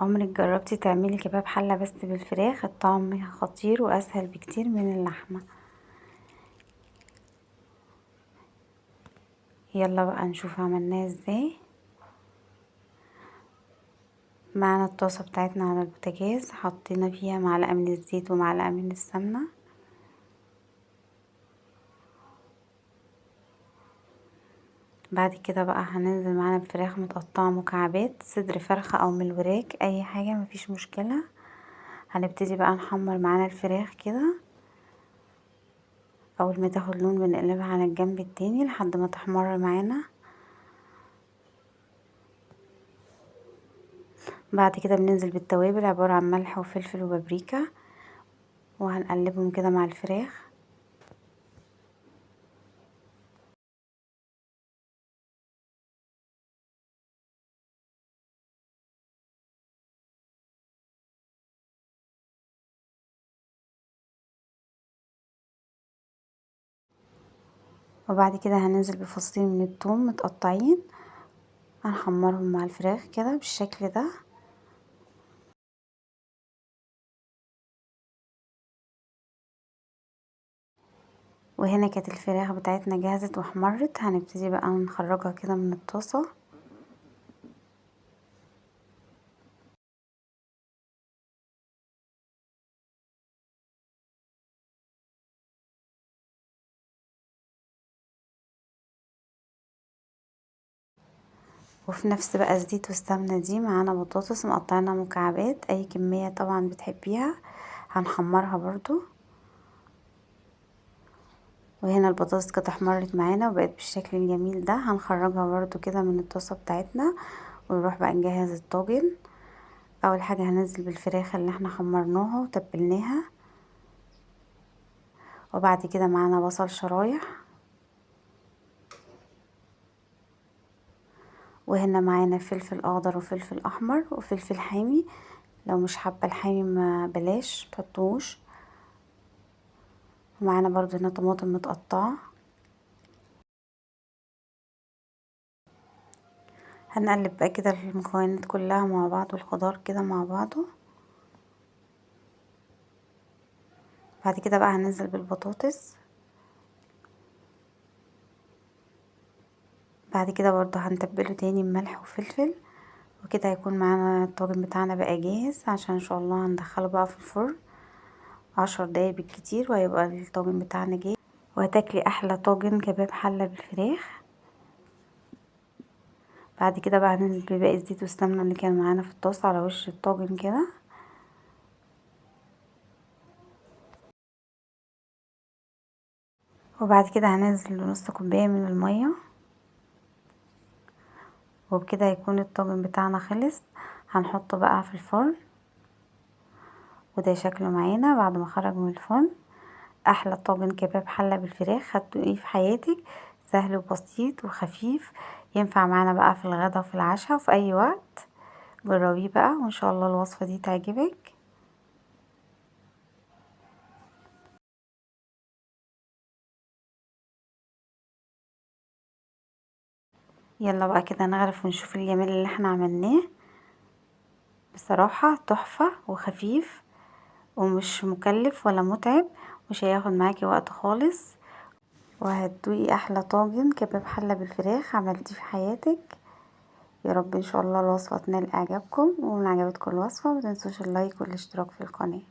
عمرك جربتي تعملي كباب حلة بس بالفراخ؟ الطعم خطير واسهل بكتير من اللحمة. يلا بقى نشوف عملناه ازاي. معانا الطاسة بتاعتنا على البوتاجاز، حطينا فيها معلقة من الزيت ومعلقة من السمنة. بعد كده بقى هننزل معانا بفراخ متقطعة مكعبات، صدر فرخة او من الوراك، اي حاجة مفيش مشكلة. هنبتدي بقى نحمر معانا الفراخ كده، اول ما تاخد لون بنقلبها على الجنب التاني لحد ما تحمر معانا. بعد كده بننزل بالتوابل، عبارة عن ملح وفلفل وبابريكا، وهنقلبهم كده مع الفراخ. وبعد كده هننزل بفصين من الثوم متقطعين، هنحمرهم مع الفراخ كده بالشكل ده. وهنا كانت الفراخ بتاعتنا جهزت واحمرت، هنبتدي بقى نخرجها كده من الطاسة. وفي نفس بقى الزيت والسمنة دي معانا بطاطس مقطعينها مكعبات، اي كمية طبعا بتحبيها، هنحمرها برضو. وهنا البطاطس كانت احمرت معانا وبقت بالشكل الجميل ده، هنخرجها برضو كده من الطاسة بتاعتنا. ونروح بقى نجهز الطاجن. اول حاجة هننزل بالفراخ اللي احنا حمرناها وتبلناها، وبعد كده معانا بصل شرايح، وهنا معانا فلفل اخضر وفلفل احمر وفلفل حامي، لو مش حابة الحامي ما بلاش تحطوش. ومعانا برضو هنا طماطم متقطعه. هنقلب بقى كده المكونات كلها مع بعض والخضار كده مع بعضه. بعد كده بقى هننزل بالبطاطس. بعد كده برضو هنتبله تاني بملح وفلفل، وكده هيكون معانا الطاجن بتاعنا بقى جاهز، عشان ان شاء الله هندخله بقى في الفرن 10 دقايق بالكتير وهيبقى الطاجن بتاعنا جاهز. وهتاكلي احلى طاجن كباب حله بالفراخ. بعد كده بقى هننزل بباقي الزيت والسمنه اللي كان معانا في الطاسه على وش الطاجن كده. وبعد كده هننزل بنص كوباية من المية، وبكده هيكون الطاجن بتاعنا خلص. هنحطه بقى في الفرن، وده شكله معانا بعد ما خرج من الفرن. احلى طاجن كباب حله بالفراخ هتدوقيه في حياتك، سهل وبسيط وخفيف، ينفع معانا بقى في الغدا وفي العشاء وفي اي وقت. جربيه بقى وان شاء الله الوصفة دي تعجبك. يلا بقى كده نغرف ونشوف الجمال اللي احنا عملناه. بصراحة تحفة وخفيف ومش مكلف ولا متعب، مش هياخد معاكي وقت خالص، وهتدوقي احلى طاجن كباب حلة بالفراخ عملتيه في حياتك. يا رب ان شاء الله الوصفة تنال اعجابكم، ومن عجبتكم الوصفة ما تنسوش اللايك والاشتراك في القناة.